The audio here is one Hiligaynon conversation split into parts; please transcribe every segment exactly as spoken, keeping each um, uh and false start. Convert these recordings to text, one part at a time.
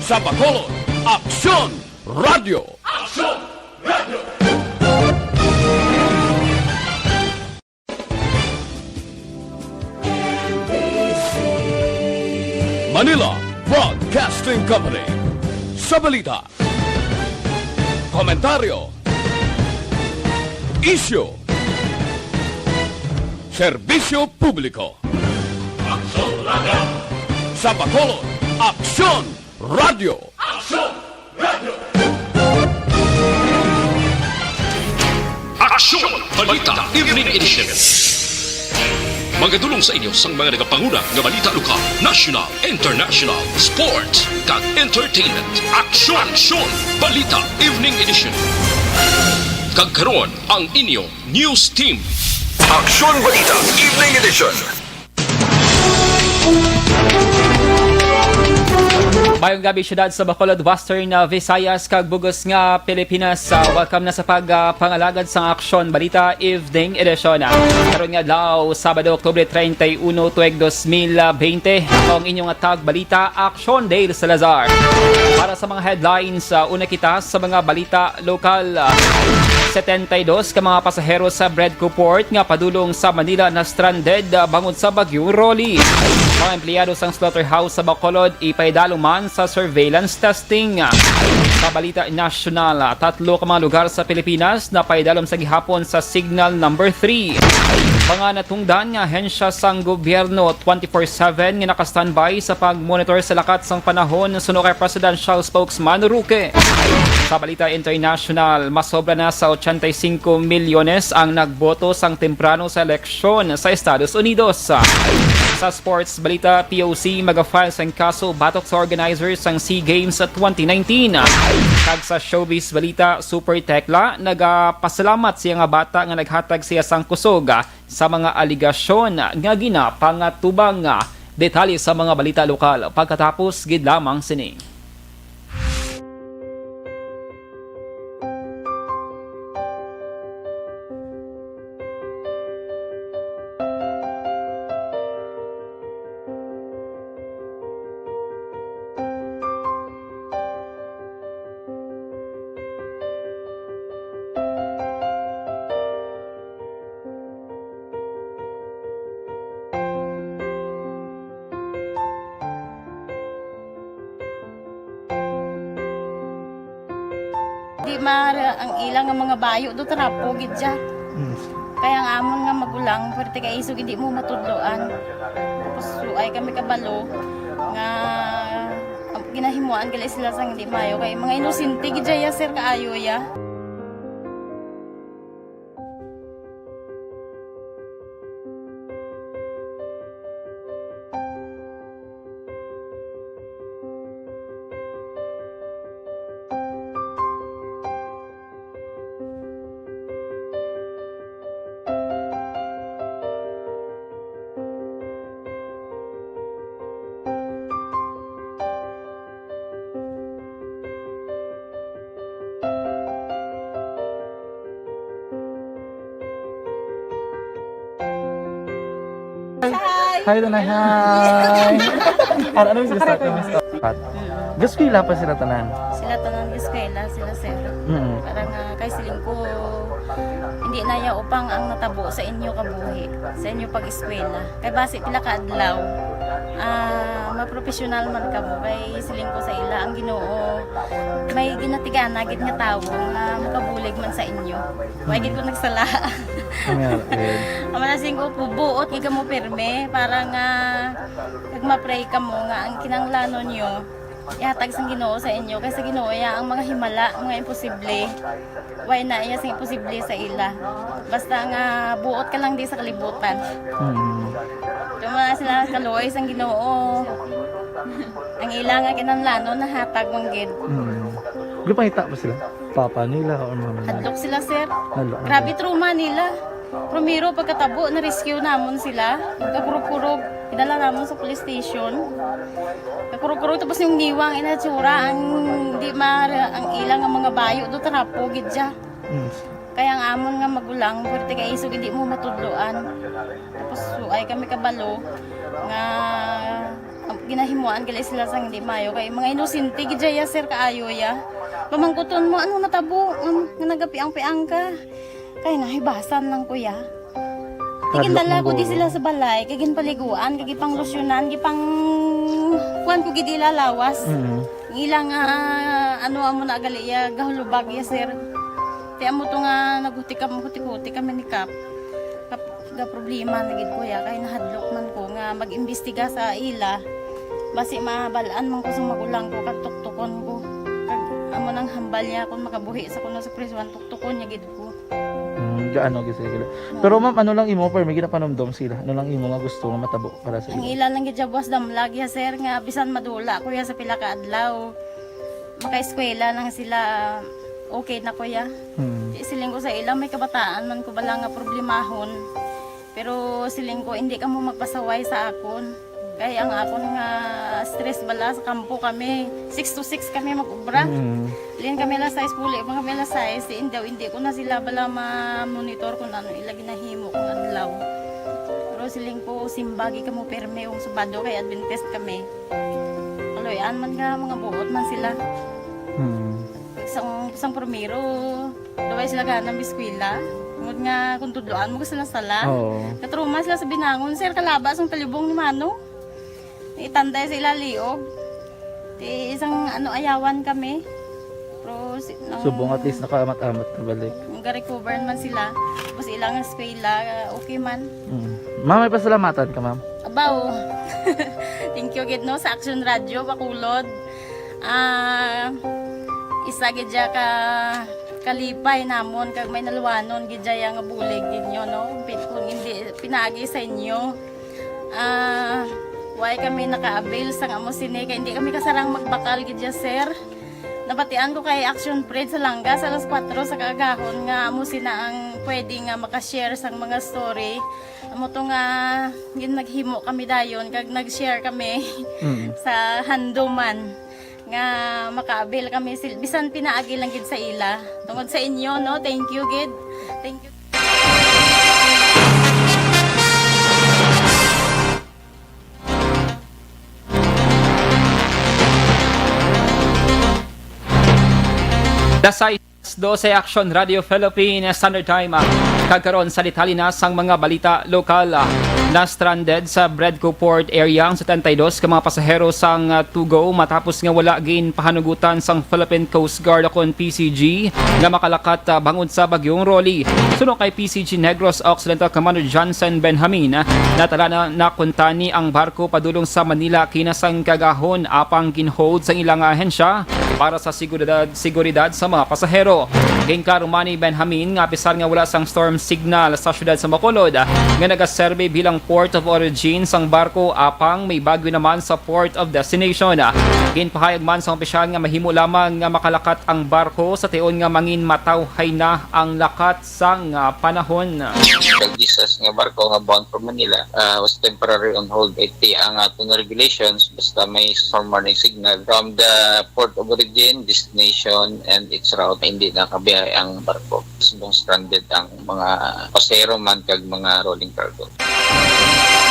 Sa Bacolod, Aksyon Radio. Aksyon Radio. Manila Broadcasting Company. Sa balita, komentaryo, isyu, serbisyo publiko. Aksyon Radio. Sa Bacolod, Aksyon Radio. Aksyon Radio. Aksyon Balita Evening Edition. Magadulong sa inyo sang mga nagapanguna nga balita lokal, national, international, sports, kag entertainment. Aksyon, Aksyon Balita Evening Edition. Kag karon ang inyo news team. Aksyon Balita Evening Edition. Mayong gabi, syudad sa Bacolod, Western, ah, Visayas, kag bug-os nga Pilipinas. Ah, welcome na sa pag, ah, pangalagad sang Aksyon Balita Evening Edition. Ah, karon nga adlaw, Sabado, Oktubre treinta y uno, tuig dos mil bente. Ako ang inyong tagbalita, Aksyon Dale Salazar. Para sa mga headlines, ah, una kita sa mga balita lokal. Ah, setenta y dos ka mga pasahero sa Bredco Port nga padulong sa Manila na stranded, ah, bangod sa Bagyong Rolly. Mga empleyado sang slaughterhouse sa Bacolod ipaidalom man sa surveillance testing. Sa balita nasyonal, ah, tatlo ka mga lugar sa Pilipinas napaidalom sa gihapon sa signal number three. Mga natungdan nga ahensya sang gobyerno twenty-four seven nga naka-standby sa pag-monitor sa lakat sang panahon, suno kay Presidential Spokesman Roque. Sa balita international, masobra na sa ochenta y cinco milyones ang nagboto sang temprano sa eleksyon sa Estados Unidos. Sa sports balita, T O C maga-file sang kaso batok sa organizers sang SEA Games twenty nineteen. Kag sa showbiz balita, Super Tekla nagapasalamat siya nga bata nga naghatag siya sang kusog sa mga alegasyon nga ginapangatubang. Detalye sa mga balita lokal pagkatapos gid lamang sini. Di ma-, ang ila nga mga bayo do trapo gid siya. Mm. Kaya ang amon nga magulang, pwerte kay isog hindi mo matudloan. Tapos suay kami kabalo nga ginahimuan gali sila sang hindi maayo kay mga inosente gid siya, sir, kaayo ya. Hi. Hi, Tanay. Hi. Ano, ano yung gusto ko? Eskwela pa sila tanan? Sila tanan eskwela, sila sir. Mm. Para nga kay siling ko, hindi na ya upang ang natabo sa inyo kabuhi, sa inyo pag-eskwela. Kay basi pila ka adlaw, ah, mapropesyonal man kamo. Kay siling ko sa ila, ang Ginoo may ginatigana gid nga tawo nga makabulig man sa inyo. Wa gid ko nagsala. Amen. Amo na siling ko, buot gid kamo pirme para nga kag ma-pray kamo nga ang kinahanglanon nyo ihatag sang Ginoo sa inyo, kay sa Ginoo ya ang mga himala, mga imposible. Way na iya sing imposible sa ila. Basta nga buot ka lang di sa kalibutan. Mm. Kamo na sila kaluoy sang Ginoo. Ang ila nga kinahanglanon nahatag man gid. Mm. Gipangita pa sila? Papa nila or mama nila? Hadlok sila, sir. Hadlok. Grabe trauma nila. Primero, pagkatabo, na-rescue namon sila. Kakurog-kurog, idala namon sa police station. Kakurog-kurog, tapos yung niwang inatsura, ang di ma-, ang ila nga mga bayo do, trapo gid siya. Mm. Kaya ang amon nga magulang, pwerte kay isog hindi mo matudloan. Tapos suay kami kabalo nga Ginahimuan gali sila sang hindi maayo kay mga inosente gid ya, sir, kaayo ya. Pamangkuton mo, "Ano natabo? Nga, nga nagapiang-piang ka?" Kay nahibasan lang ko ya. Hadlok Tigindala man ko di guro. Sila sa balay, kay ginpaliguan, kay gipanglusyonan, gipang kuan ko gid ila lawas. Mm. Ang ila nga, ano, amo na gali ya, gahulubag ya, sir. Ti amo to nga naghuti kami, huti-huti kami ni Kap. Kap, ga problema na gid ko ya, kay nahadlok man ko nga mag-imbestiga sa ila. Basi mabal-an man ko sa magulang ko, kag tuktukon ko. Kag amo nang hambal niya kung makabuhi sa kuno sa prisuhan, tuktukon niya gid ko. Mm, gaano gid sila. Pero ma'am, ano lang imo, permi ginapanumdom sila? Ano lang imo nga gusto nga matabo para sa Ang ila? Ila lang gid siya buwas damlag ya, sir, nga bisan madula ko ya sa pila ka adlaw, makaeskwela lang sila, okay na ko ya. Hmm. Di siling ko sa ila, may kabataan man ko bala nga problemahon. Pero siling ko, hindi kamo magpasaway sa akon. Kay ang akon nga stress bala sa kampo kami, six to six kami mag-ubra. Mm. Lin kami alas sais, puli pa kami alas sais. Diin daw, hindi ko na sila bala ma-monitor kung ano ila ginahimo kung adlaw. Pero siling ko, simbagi kamo pirme kung Sabado kay Adventist kami. Kaloy-an man nga mga buot man sila. Mm. Sang, sang primero, Daway sila gana miskwila. Tungod nga kung tudloan mo sila sala. Oo. Katruma sila sa binangon, sir, kalaba sang talibong ni Mano. Itanday sa ila liog. Ti isang ano, ayawan kami. Pero si, nang Subong at least nakaamat-amat na balik. Nang ga-recover man sila. Tapos ilang eskwela, okay man. Mm. Ma'am, may pasalamatan ka, ma'am? Abaw. Thank you gid, no, sa Action Radio Bacolod. Ah, isa gid siya ka kalipay namon kag may naluwanon gid siya nga bulig ninyo, no? Pi-, kung hindi pinaagi sa inyo, ah, why kami naka-avail sang amo sini? Kay hindi kami kasarang magbakal gid siya, sir. Nabatian ko kay Action Fred sa Langga sa alas kuwatro sa kaagahon nga amo sina ang pwede nga makashare sang mga story. Amo to nga gin-, naghimo kami dayon kag nag-share kami Mm. sa handuman nga maka-avail kami sil-, bisan pinaagi lang gid sa ila. Tungod sa inyo, no? Thank you gid. Thank you. Dasay Alas dose, Action Radio Philippines Standard Time. Kag karon sa detalye na sang mga balita lokal. Na-stranded sa Bredco Port Area ang setenta y dos ka mga pasahero sang, ah, Tugo matapos nga wala ginpahanugutan sang Philippine Coast Guard o kon P C G nga makalakat, ah, bangod sa Bagyong Rolly. Suno kay P C G Negros Occidental Commander Johnson Benjamin, ah, natala na, na kuntani ang barko padulong sa Manila kinasang kaagahon, apang gin-hold sang ilang ahensya para sa seguridad, seguridad sa mga pasahero. Ginklaro man ni Benjamin nga apisar nga wala sang storm signal sa siyudad sa Bacolod nga nagaserbi bilang port of origin sang barko, apang may bagyo naman sa port of destination. Ginpahayag man sang opisyal nga mahimo lamang nga makalakat ang barko sa tion nga mangin matawhay na ang lakat sang, ah, panahon. Kag Jesus nga barko nga bound for Manila, ah, was temporary on hold. Iti ang aton regulations, basta may storm warning signal from the port of origin, destination, and its route, hindi na kabiyahe ang barko. Subong stranded ang mga pasahero man kag mga rolling cargo.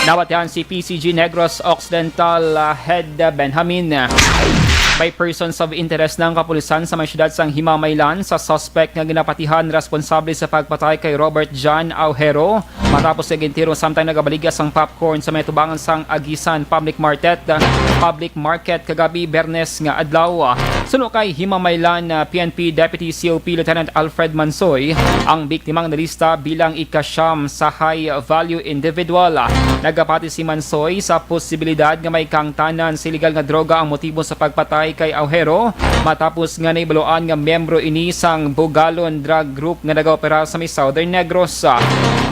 Nabatian si P C G Negros Occidental, ah, Head Benjamin. May persons of interest na ang kapulisan sa may siyudad sang Himamaylan sa suspect nga ginapatihan responsable sa pagpatay kay Robert John Aujero matapos nga gintiro samtang nagabaligya sang popcorn sa may tubangan sang Aguisan Public Market, Public Market kagabi, Biyernes nga adlaw. Suno kay Himamaylan, ah, P N P Deputy C O P Lieutenant Alfred Mansoy, ang biktima nga nalista bilang ikasyam sa high value individual. Nagapati si Mansoy sa posibilidad nga may kahangtanan sa iligal nga droga ang motibo sa pagpatay kay Aujero, matapos nga nahibaluan nga miyembro ini sang Bugalon Drug Group nga nagaopera sa may Southern Negros.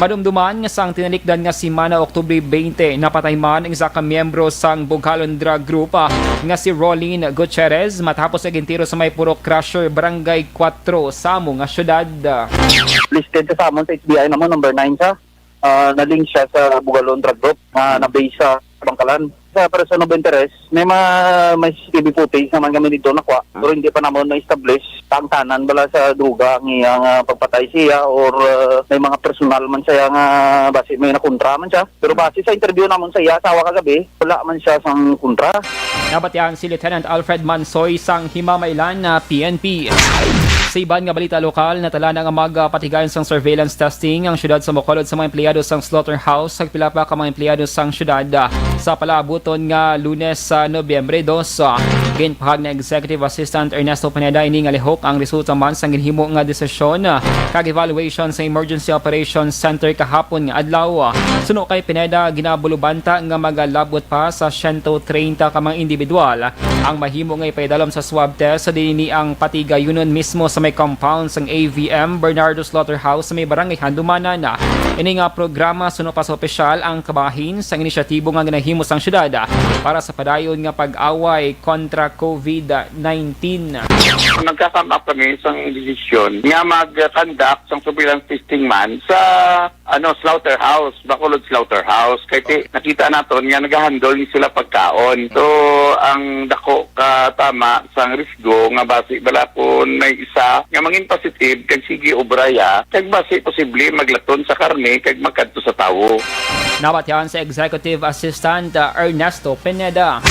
Madumduman nga sang tinalikdan nga semana, Oktubre twenty, napatay man ang isa ka miyembro sang Bugalon Drug Group, ah, nga si Rolin Gutierrez, matapos nga gintiro sa may Purok Crusher, Barangay Cuatro, sa amo nga syudad. Listed sa summons sa H B I namo, number nine siya. Ah, na-link siya sa Bugalon Drug Group nga Hmm. na-base sa Bangkalan. Sa person of interest, may mga, may C C T V footage naman kami dito nakuha, pero hindi pa naman na-establish ang tanan bala sa droga ang iyang, ah, pagpatay siya or, ah, may mga personal man siya nga basi may nakontra man siya. Pero base sa interview namon sa iya asawa kagabi, wala man siya sang kontra. Nabatian si Lieutenant Alfred Mansoy sang Himamaylan na P N P. Sa iban nga balita lokal, natala na nga magpatigayon sang surveillance testing ang siyudad sa Bacolod sa mga empleyado sang slaughterhouse kag pila pa ka mga empleyado sang siyudad, ah, sa palaabuton nga Lunes sa Nobyembre dos. Ah, ginpahayag ni Executive Assistant Ernesto Pineda ini nga lihok ang resulta man sang ginhimo nga desisyon, ah, kag evaluation sa emergency operations center kahapon nga adlaw. Suno kay Pineda, ginabulubanta nga magalabot pa sa siyento treinta ka mga individual ang mahimo nga ipaidalom sa swab test sa dinhi ang patigayunon mismo sa may compound sang A V M Bernardo Slaughterhouse sa may barangay Handumanan. Ini nga programa suno pa sa opisyal ang kabahin sang inisyatibo nga ginahimo sang syudad para sa padayon nga pag-away kontra covid nineteen. Nagka-come up kami sang desisyon nga mag-conduct sang surveillance testing man sa, ano, slaughterhouse, Bacolod Slaughterhouse. Kay ti-, nakita naton nga nagahandle ni sila pagkaon. So, ang dako ka tama sang risgo nga basi bala kon may isa nga mangin positive kag sige obraya, kag basi posible maglaton sa karne kag magkadto sa tawo. Nabatian sa Executive Assistant, uh, Ernesto Pineda.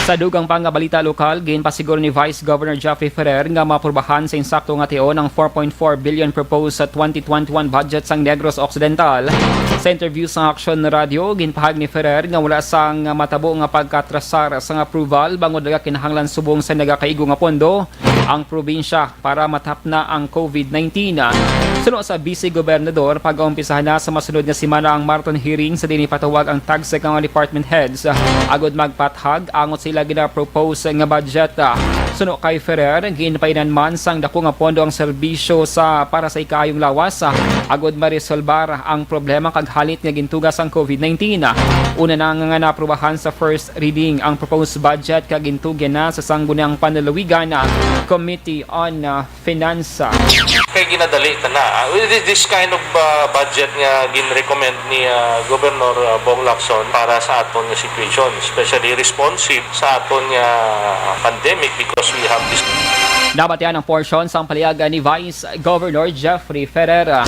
Sa dugang pa nga balita lokal, ginpasiguro ni Vice Governor Jeffrey Ferrer nga maaprubahan sa insakto nga tion ang four point four billion proposed sa twenty twenty-one budget sang Negros Occidental. Sa interview sa Aksyon Radio, ginpahayag ni Ferrer nga wala sang matabo nga pagkatrasar sang approval bangod nagakinahanglan subong sa nagakaigo nga pondo ang probinsya para matapna ang covid nineteen. Suno sa Vice Gobernador, pag-aumpisahan na sa masunod nga semana ang marathon hearing sa diin ipatawag ang tagsik nga mga department heads agod magpathag angot sa ila ginapropose nga budget. Suno kay Ferrer, ginpainan man sang dako nga pondo ang serbisyo sa para sa ikaayong lawas agod maresolbar ang problema kag halit nga gintuga sang covid nineteen. Una na nga naaprubahan sa first reading ang proposed budget kag gintugyan na sa Sangguniang Panlalawigan Committee on, uh, Finance. Kay ginadali ta na, ah, with this, this kind of, ah, budget nga gin-recommend ni, ah, Governor, ah, Bong Lacson para sa aton nga situation, especially responsive sa aton nga pandemic because we have this. Nabatian ang porsyon sang pahayag ni Vice Governor Jeffrey Ferrer.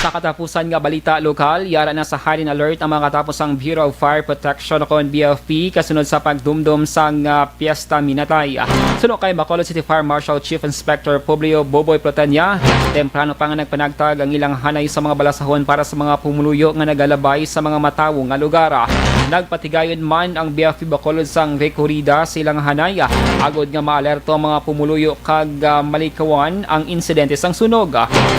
Sa katapusan nga balita lokal, yara na sa hiding alert ang mga katapusang Bureau of Fire Protection o kon B F P kasunod sa pagdumdom sang, ah, Piesta Minatay. Suno kay Bacolod City Fire Marshal Chief Inspector Publio Boboy Protenia, temprano pa nga nagpanagtag ang ilang hanay sa mga balasahon para sa mga pumuluyo nga nagalabay sa mga matawo nga lugar. Nagpatigayon man ang B F P Bacolod sang rekorida sa ilang hanay, agod nga maalerto ang mga pumuluyo kag, ah, malikawan ang insidente sang sunog.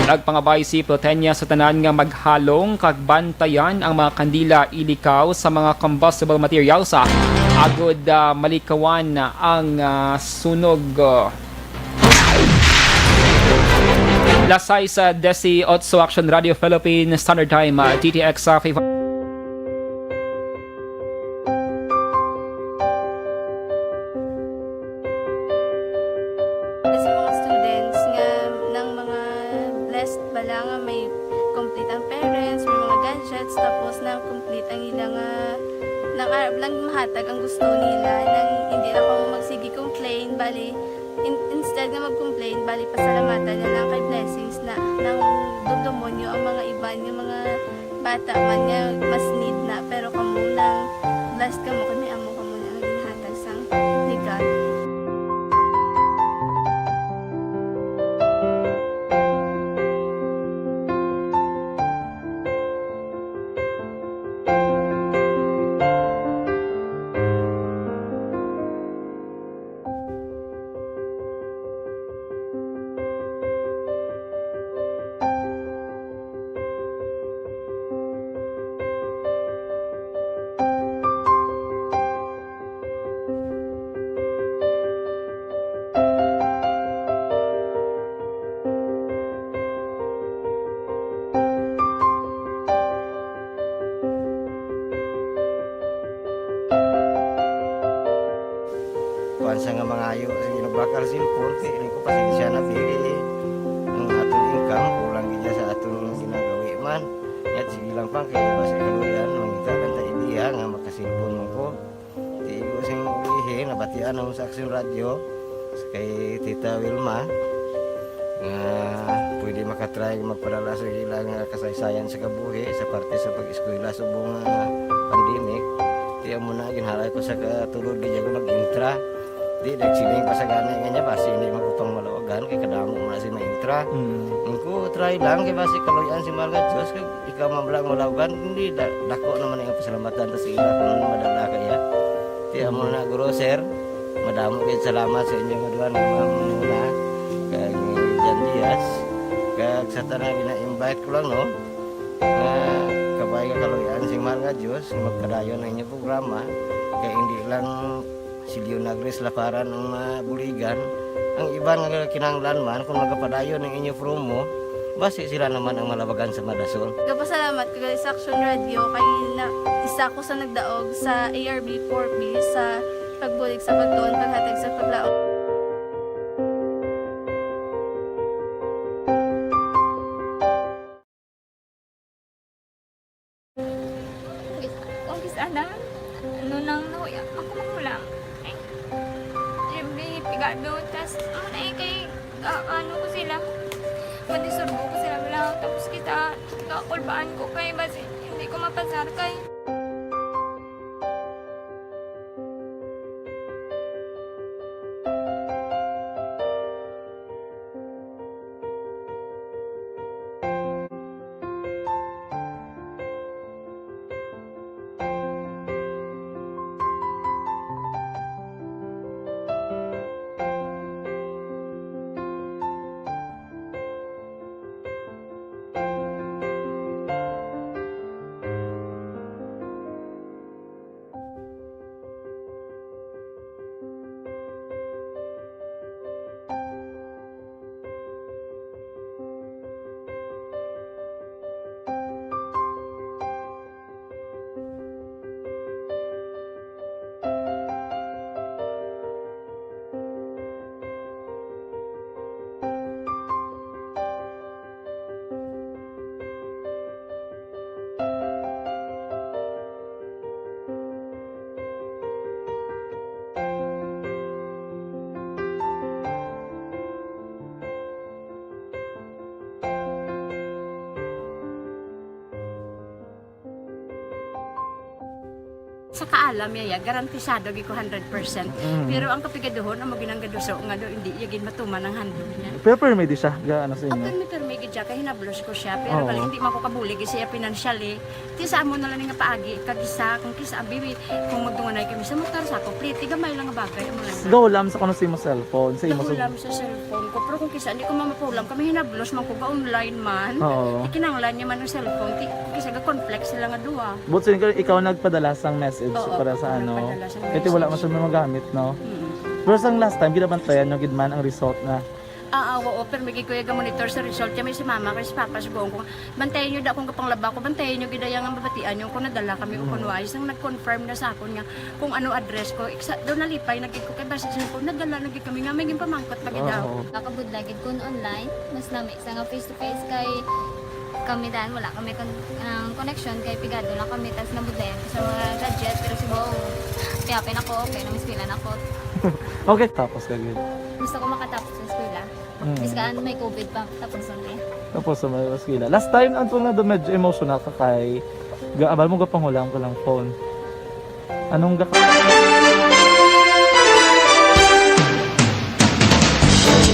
Nagpangabay si Protenia sa tanan nga maghalong kag bantayan ang mga kandila, ilikaw sa mga combustible materials, ah, agud, ah, malikawan ang, ah, sunog. Las sais, ah, desi otso, Action Radio Philippine Standard Time, ah, D T X, ah, five. Sa mga students nga nang mga blessed bala nga may complete ang parents, may mga gadgets, tapos na complete ang ila nga nang arab lang mahatag ang gusto nila, nang hindi na ko magsige complain, bali, in-, instead nga mag-complain, bali, pasalamatan na lang kay blessings na nang dumdumon nyo ang mga iban nga mga bata man nga mas need na, pero kamo nang blessed kamo kay may amo kamo na nga ginhatag sang legal. Kuan sa nga mangayo sa ginabakal cellphone, kay ini ko pasensya na, dili ang aton income, kulang gid sa aton ginagawi man. Yat, sige lang pa, kay basta kaluyan, mangita lang ta idea. Nga makasilpon man ko. Tigo sing ulihi, nabatian ako sa Aksyon Radyo, sa kay Tita Wilma, nga pwede makatry magpadala sa ilang kasaysayan sa kabuhi sa parte sa pag-eskwela subong nga pandemic. Di amo na, ginhalay ko sa katulod, di ako mag-intra. Di, nagsiling pa sa gani nga niya, basi hindi magpapangmalawagan, kay kadamo mo na si maintra. Mm. Ingko, try lang, kay basi kaluyan si Mahal nga Diyos, kag ikaw man lang malawagan, hindi, da-, dako naman ang pasalamatan ta sa ila kung ano madala kaya. Ti amo na, guro, sir, madamo kayo salamat sa inyo nga duha ni Ma'am Nuna, kag ni Jan Diaz, kag sa tanan gina-invite ko lang, no, nga kabay nga kaluyan sing Mahal nga Diyos, nga magpadayon ang inyong programa, kay hindi lang si Leonagris Laparan ang mabuligan, ang iban nga kinahanglan man, kung magapadayon ang inyo promo, basi sila naman ang malawagan sa madason. Gapasalamat ko gali sa Action Radio kay na, isa ko sa nagdaog sa A R B four B sa pagbulig sa pagtuon, paghatag sa paglaom. Kung kis-, ana, ano nang nahuya, ako manghulam. Ay, every pigado, tas, ano na eh, kay, ah, ano ko sila, madisurbo ko sila, wala. Tapos kita, kakulbaan ko kay, basi, hindi ko mapasar kay. Sa kaalam niya, ya, garantisado gyud ko hundred percent. Mm. Pero ang kapigaduhon, amo ginang gaduso nga do, hindi iya gid matuman ang handog niya. Pero permi di siya, ga, ano sa inyo? Permi, permi gid siya, kay hinablos ko siya. Pero Oo. Bali, hindi man ko kabulig siya financially. Ti sa amo na lang nga paagi, kag isa, kung kisa, abi, kung magdunganay kami sa motor, sa ako, pliti, gamay lang nga bagay, amo lang. Gahulam sa kuno sa imo cellphone, sa imo sa Gahulam sa cellphone ko, pero kung kisa, hindi ko mamapahulam, kami hinablos man ko, ga-online man. Oo. Di kinahanglan niya man ang cellphone, ti, kung kisa, ga-conflict sila nga duha. But sin-, ikaw nagpadala sang message Oo, para sa ako ano? Nagpadala sang Kasi wala message. Man siya magamit, no? Mm. Pero sang last time, ginabantayan nyo gid man ang result na? Ah, ah, oo, pero may gid ko yung monitor sa result. Kami si mama, kay si papa, sugoon ko, bantayan nyo da kung kapanglaba ko, bantayan nyo gid ang mabatian nyo kung nadala kami o Mm. kung wais. Ang nag-confirm na sa akon nga kung ano address ko, iksa, doon nalipay na gid ko kay basi sa ko, nadala na gid kami nga may ginpamangkot pa gid daw. Oo. Nakabudla gid kun online, mas lami sa nga face to face kay kami dan wala kami kon-, ang connection kay pigado lang kami tas nabudlayan ko sa mga gadget pero si Bong, kaya pin ako, okay, namispilan ako. Okay, tapos ka gid. Gusto ko makatapos sa eskwela. Mm. Bis kaan may covid pa, tapos ang eh. Tapos sa may eskwela. Last time, ang tunga do medyo emotional ka kay ga-, abal mo gapanghulam ka lang phone. Anong ga-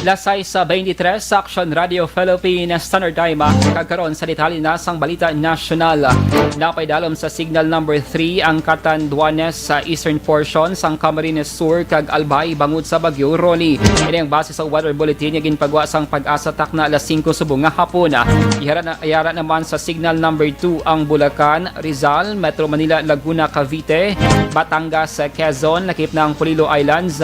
Las sais sa twenty-tres sa Action Radio Philippines Standard Time. Kag karon sa detalye na sang balita nasyonal. Napaidalom sa signal number three ang Catanduanes sa eastern portion sang Camarines Sur kag Albay bangod sa Bagyo Ronnie. Ini ang base sa weather bulletin nga ginpagwa sang PAGASA takna alas singko subong nga hapon. Ihara na, ihara naman sa signal number two ang Bulacan, Rizal, Metro Manila, Laguna, Cavite, Batangas, Quezon, nakip na ang Polillo Islands,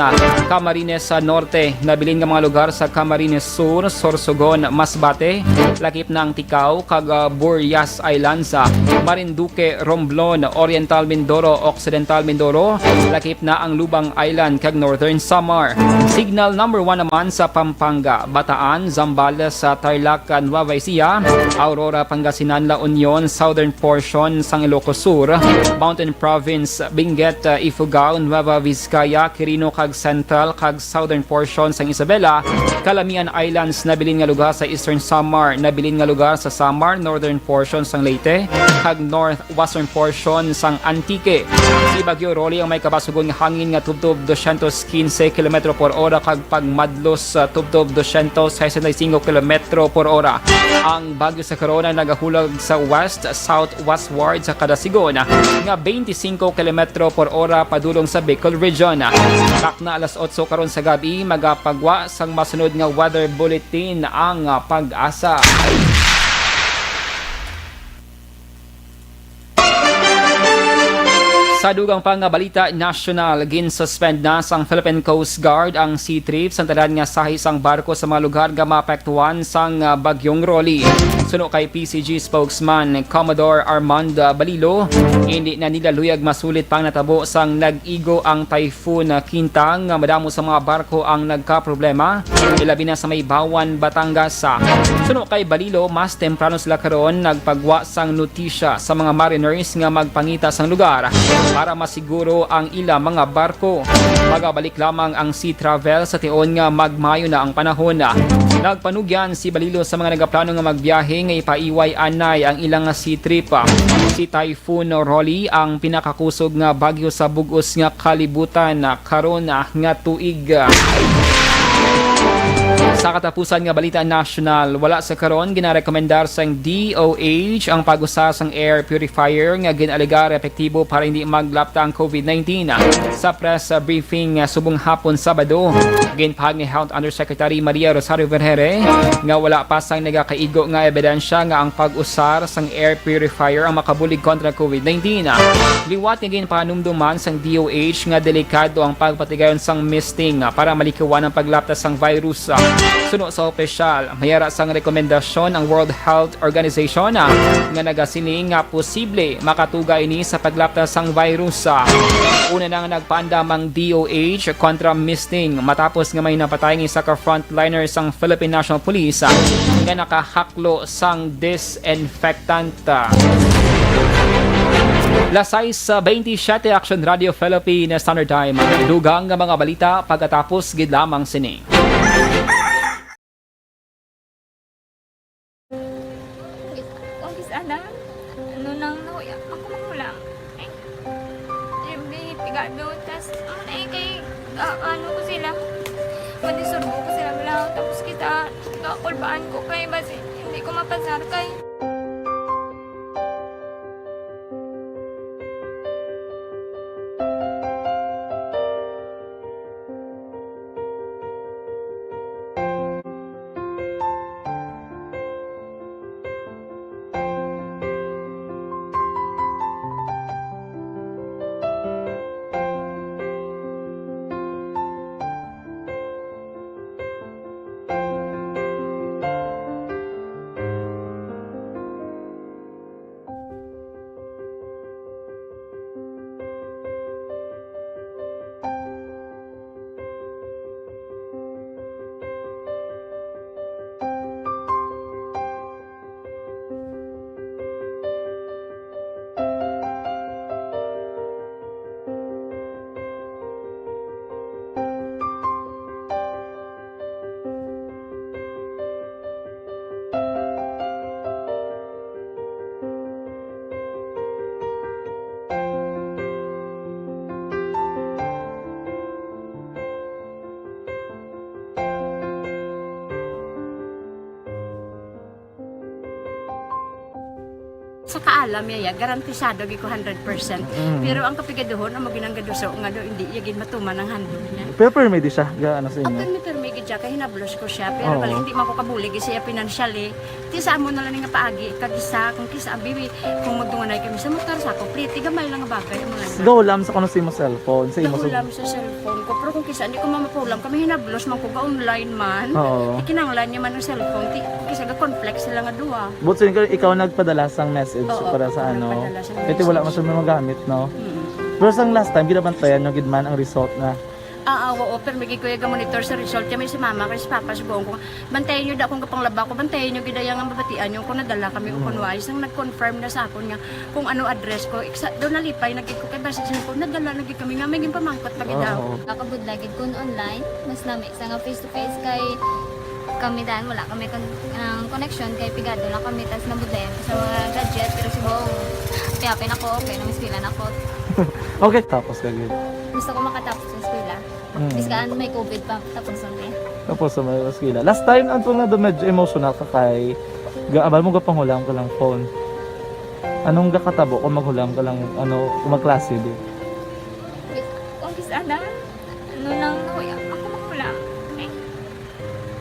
Camarines Norte, nabilin nga mga lugar sa Camarines Sur, Sorsogon, Masbate, lakip na ang Ticao kag, ah, Burias Islands, ah, Marinduque, Romblon, Oriental Mindoro, Occidental Mindoro, lakip na ang Lubang Island kag Northern Samar. Signal number one naman sa Pampanga, Bataan, Zambales, sa Tarlac, Nueva Ecija, Aurora, Pangasinan, La Union, southern portion sang Ilocos Sur, Mountain Province, Benguet, Ifugao, Nueva Vizcaya, Quirino, kag central kag southern portion sang Isabela, Calamian Islands, nabilin nga lugar sa Eastern Samar, nabilin nga lugar sa Samar, northern portion sang Leyte, kag northwestern portion sang Antique. Si Bagyo Rolly ang may kabasugon nga hangin nga tubtob dosyentos quince kilometro por ora kag pagmadlos sa tubtob dosyentos sesenta y cinco kilometro por ora. Ang bagyo sa karon ang nagahulag sa west-southwestward sa kada sigon nga twenty-five kilometro por ora padulong sa Bicol Region. Takna alas otso karon sa gab-i, magapagwa sang masunod nga weather bulletin ang, ah, PAGASA. Sa dugang pa nga balita nasyonal, ginsuspend na sang Philippine Coast Guard ang sea trip sang tanan nga sahi sang barko sa mga lugar nga maapektuhan sang, ah, Bagyong Rolly. Suno kay P C G spokesman Commodore Armand Balilo, hindi na nila luyag masulit pang natabo sang nag-igo ang Typhoon Quinta nga madamo sa mga barko ang nagkaproblema, ilabi na sa may Bawan, Batangas. Suno kay Balilo, mas temprano sila karon nagpagwa sang notisya sa mga mariners nga magpangita sang lugar para masiguro ang ila mga barko. Magabalik lamang ang sea travel sa tion nga magmayo na ang panahon. Nagpanugyan si Balilo sa mga nagaplano nga magbiyahe nga ipaiway anay ang ilang sea trip. Si Typhoon Rolly ang pinakakusog nga bagyo sa bug-os nga kalibutan karon nga tuig. Sa katapusan nga balita nasyonal, wala sa karon ginarekomendar sang D O H ang pag-usa sang air purifier nga gin-alegar epektibo para hindi maglapta ang covid nineteen. Sa press briefing subong hapon Sabado, ginpahayag ni Health Undersecretary Maria Rosario Vergeire nga wala pa sang nagakaigo nga ebidensya nga ang pag-usar sang air purifier ang makabulig kontra covid nineteen. Liwat nga ginpanumduman sang D O H nga delikado ang pagpatigayon sang misting para malikawan ang paglapta sang virus. Suno sa opisyal, may ara sang rekomendasyon ang World Health Organization nga nagasiling nga posible makatuga ini sa paglapta sang virus. Una nang nagpaandam ang D O H kontra misting matapos nga may napatay nga isa ka frontliner sang Philippine National Police nga nakahaklo sang disinfectant. Las sais bentisiete, Action Radio Philippine Standard Time. Dugang nga mga balita pagkatapos gid lamang sini. Ang bis-, ang bis-, ana, ano nang nahuya, ako magulang. Ay, may pigado, tas, ano na eh, kay, ah, ano ko sila, madisturbo ko sila, wala. Tapos kita, kakulbaan ko kay, basi, hindi ko mapasar kay. Sa kaalam niya, ya, garantisado gid ko hundred percent. Mm. Pero ang kapigaduhon, amo ginang gaduso nga do, hindi iya gid matuman ang handog niya. Pero permi di siya, ga, ano sa inyo? Apan may permi gid Siya kay hinablos ko siya, pero Oo. bali hindi man ko kabulig siya financially. Ti sa amo na lang nga paagi, kag isa, kung kisa, abi, kung magdunganay kami sa motor, sa ako, pretty, gamay lang nga bagay, amo lang. Gahulam sa kuno sa imo cellphone, sa imo sa Gahulam sa cellphone ko, pero kung kisa, hindi ko mamapulam, kami hinablos man ko, ga-online man. Oo. Ikinanglan niya man ang cellphone, ti, kung kisa, ga-conflict sila nga duha. But so, ikaw, ikaw nagpadala sang message Oo, para sa ako ano? nagpadala sang Kasi wala message. man siya magamit, no? Mm. Pero sang last time, ginabantayan nyo gid man ang result na Ah, ah, oo, pero may gikuya ga monitor sa result. Kaya may si mama, kay si papa, sugoon ko, "Bantayan nyo da akong gapanglaba ko, bantayan nyo gid ang mabatian nyo kung nadala kami o Mm. kung wala." Isang nag-confirm na sa akon nga kung ano address ko. Iksa, doon nalipay, nagkik ko kay basi siya ko, "Nadala na gid kami nga, may ginpamangkot pa gid daw." Oo. Nakabudlay gid kun online, mas nami sa nga face to face kay kami dan, wala kami kon-, ang connection kay pigado lang kami, tas nabudlayan ko sa mga gadget, pero subong, kaya pinako, okay, nang eskwela na ko. Okay, tapos ka gid. Gusto ko makatapos sa eskwela. Mm. Biskan may covid pa, tapos okay. Tapos sa may eskwela. Last time, ang tunga doon, medyo emotional ka kay ga-, abal mo, gapanghulam ka lang phone. Anong gakatabo kung maghulam ka lang, ano, kung magklase, di? Kung kis-, ana, ano lang, nahuya ako maghulam. Eh,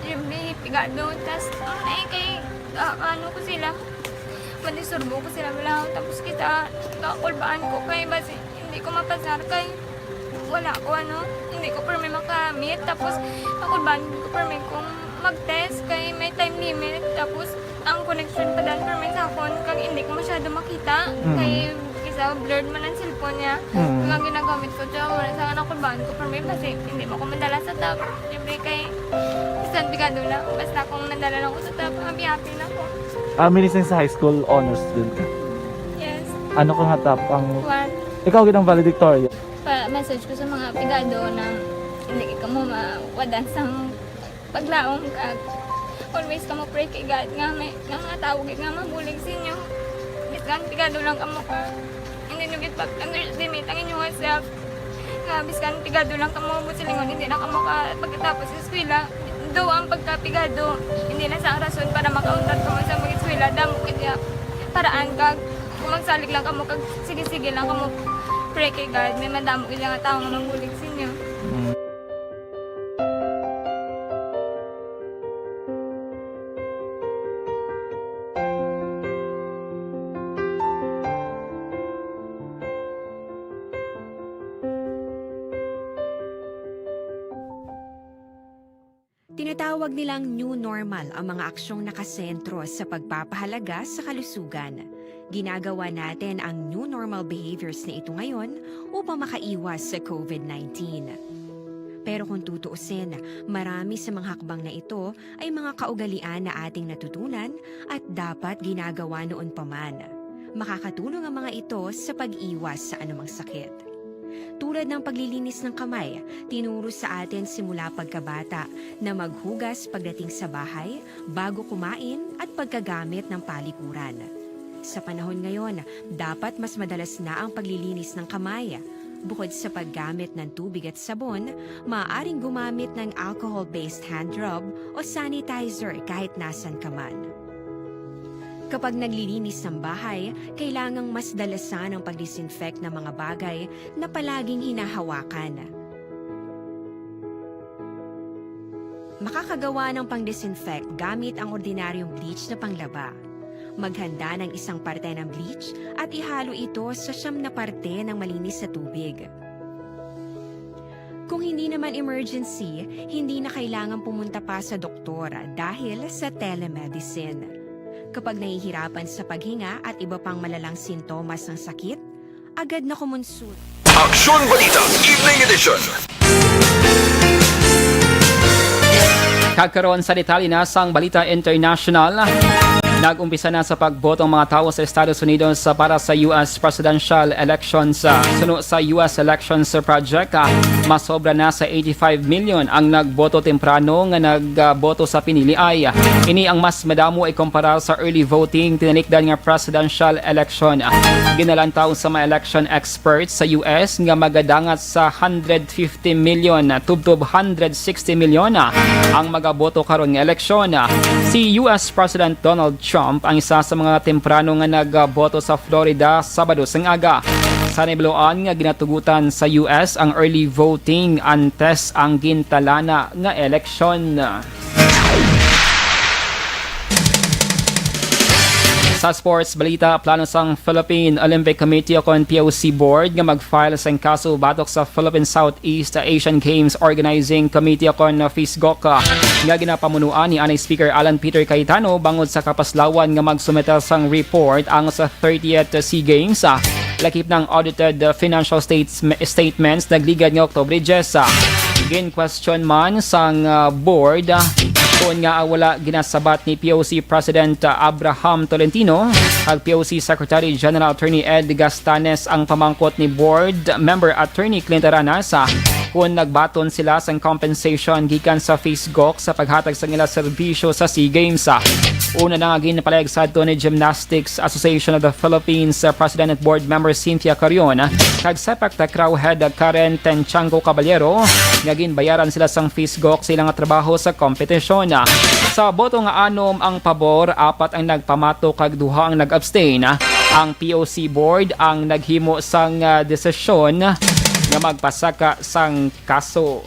siyempre, pigado, tas, ano na eh, kay, ah, ano ko sila, madisturbo ko sila, wala, tapos kita, kakulbaan ko, kay basi, hindi ko mapasar, kay, wala ko, ano, hindi ko permi makamit, tapos, kakulbaan ko permi kung mag-test, kay may time limit, tapos, ang connection pa dan permi sa akon, kag hindi ko masyado makita, Mm. kay isa blurred man ang cellphone niya. Mm. Kag ang ginagamit ko, siya man sa nakulbaan ko permi, basi hindi mo ko madala sa top. Siyempre kay, bisan pigado lang, basta kung nadala lang ko sa top, happy-happy na ko. Ah, minising sa high school, honor student ka? Yes. Ano ka nga top ang One. Ikaw gid ang valedictorian? Pa-message ko sa mga pigado na hindi ka mo mawadan sang paglaom, kag always kamo pray kay God nga may, nga mga tawo gid nga mabulig sa inyo. Bisan pigado lang kamo ka, hindi nyo gid pag-underestimate ang inyong self. Nga bisan pigado lang kamo, buot silingon, hindi na kamo ka pagkatapos sa eskwela. Though ang pagkapigado, hindi na sa rason para makauntat kamo sa mag-eskwela. Damo gid ya paraan, kag kung magsalig lang kamo, kag sige-sige lang kamo pray kay God, may madamo gid nga tawo nga mabulig sa inyo. Mm. Tinatawag nilang new normal ang mga aksyong nakasentro sa pagpapahalaga sa kalusugan. Ginagawa natin ang new normal behaviors na ito ngayon upang makaiwas sa covid nineteen. Pero kung tutuusin, marami sa mga hakbang na ito ay mga kaugalian na ating natutunan at dapat ginagawa noon pa man. Makakatulong ang mga ito sa pag-iwas sa anumang sakit. Tulad ng paglilinis ng kamay, tinuro sa atin simula pagkabata na maghugas pagdating sa bahay, bago kumain, at pagkagamit ng palikuran. Sa panahon ngayon, dapat mas madalas na ang paglilinis ng kamay. Bukod sa paggamit ng tubig at sabon, maaaring gumamit ng alcohol-based hand rub o sanitizer kahit nasan ka man. Kapag naglilinis ng bahay, kailangang mas dalasan ang pag-disinfect ng mga bagay na palaging hinahawakan. Makakagawa ng pang-disinfect gamit ang ordinaryong bleach na panglaba. Maghanda ng isang parte ng bleach at ihalo ito sa siyam na parte ng malinis na tubig. Kung hindi naman emergency, hindi na kailangan pumunta pa sa doktor dahil sa telemedicine. Kapag nahihirapan sa paghinga at iba pang malalang sintomas ng sakit, agad na kumonsulta. Aksyon Balita, Evening Edition. Kag karon sa detalye na sang balita international. Nag-umpisa na sa pagboto ang mga tawo sa Estados Unidos para sa U S presidential elections. Suno sa U S Elections Project, masobra na sa eighty-five million ang nagboto temprano nga nagboto sa piniliay. Ini ang mas madamo ikumpara sa early voting tinalikdan nga presidential election. Ginalantaw sa mga election experts sa U S nga magadangat sa hundred fifty million tubtob hundred sixty million ang magaboto karon nga eleksyon. Si U S President Donald Trump ang isa sa mga temprano nga nagboto sa Florida Sabado sang aga. Sa nahibaluan nga ginatugutan sa U S ang early voting antes ang gintalana nga eleksyon. Sa sports balita, plano sang Philippine Olympic Committee o kon P O C Board nga mag-file sang kaso batok sa Philippine Southeast Asian Games Organizing Committee o kon PHISGOC nga ginapamunuan ni anay Speaker Alan Peter Cayetano bangod sa kapaslawan nga magsumite sang report ang sa thirtieth SEA Games. Lakip ng audited, uh, financial states-, statements nagligad nga Oktubre diyes. Gin-question man sang, uh, board, uh, kung nga wala ginasabat ni P O C President, uh, Abraham Tolentino kag P O C Secretary General Attorney Ed Gastanes ang pamangkot ni Board Member Attorney Clint Aranas, uh, kung nagbaton sila sang compensation gikan sa PHISGOC sa paghatag sang ila serbisyo sa SEA Games. Una na nga ginpalayag sadto ni Gymnastics Association of the Philippines, uh, President at Board Member Cynthia Carrion, uh, kag Sepak Takraw Head, uh, Karen Tenchango Caballero, nga ginbayaran sila sang PHISGOC sa ilang trabaho sa kompetisyon. Sa boto nga anom ang pabor, apat ang nagpamato kag duha ang nag-abstain. Ang P O C Board ang naghimo sang, uh, desisyon nga magpasaka sang kaso.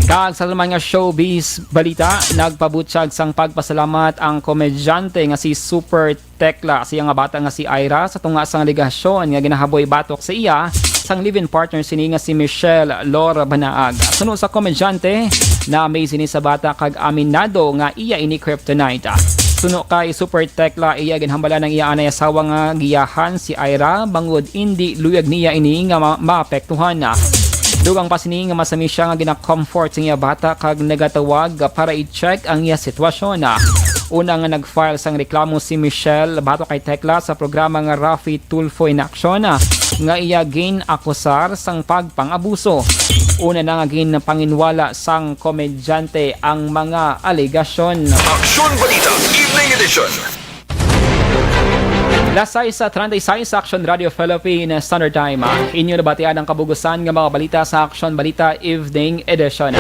Kag sa naman nga showbiz balita, nagpabutyag sang pagpasalamat ang komedyante nga si Super Tekla sa iya nga bata nga si Ira sa tunga sang alegasyon nga ginahaboy batok sa iya sang live-in partner sini nga si Michelle Lor Banaag. Suno sa komedyante, na-amaze ini sa bata kag aminado nga iya ini kryptonite. Suno kay Super Tekla, iya ginhambalan ang iya anay asawa nga giyahan si Ira bangod indi luyag niya ini nga ma-, maapektuhan. Dugang pa sini nga masami siya nga gina-comfort sa iya bata kag nagatawag para i-check ang iya sitwasyon. Una nga nag-file sang reklamo si Michelle batok kay Tekla sa programa nga Raffy Tulfo in Action, nga iya gin-akusar sang pagpang-abuso. Una na nga ginpanginwala sang komedyante ang mga alegasyon. Aksyon Balita, Evening Edition. Las sais treinta y seis, Action Radio Philippine Standard Time. Inyo nabatian ang kabugusan nga mga balita sa Action Balita Evening Edition.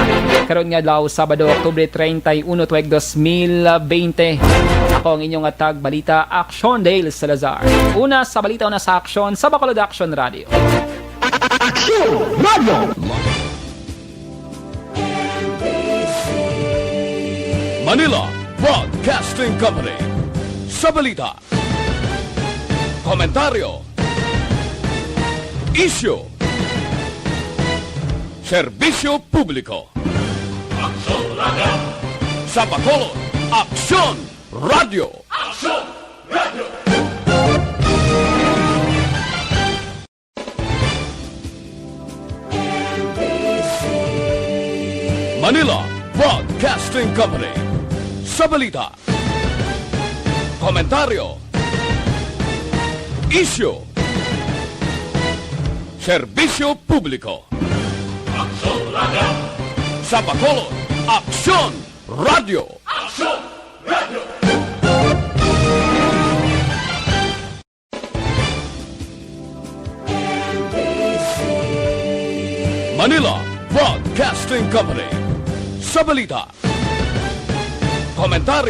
Karon nga adlaw, Sabado, Oktubre treinta y uno, tuig dos mil bente. Ako ang inyong atag balita, Action Dale Salazar. Una sa balita, una sa aksyon, sa Bacolod Action Radio. Action Radio. Manila Broadcasting Company. Sa balita, komentaryo, isyu, serbisyo publiko. Aksyon Radio. Sa Bacolod, Aksyon Radio. Aksyon Radio. Manila Broadcasting Company. Sa balita, komentaryo, isyu, serbisyo publiko. Aksyon Radio. Sa Bacolod, Aksyon Radio. Aksyon Radio. Manila Broadcasting Company. Sa balita, komentaryo,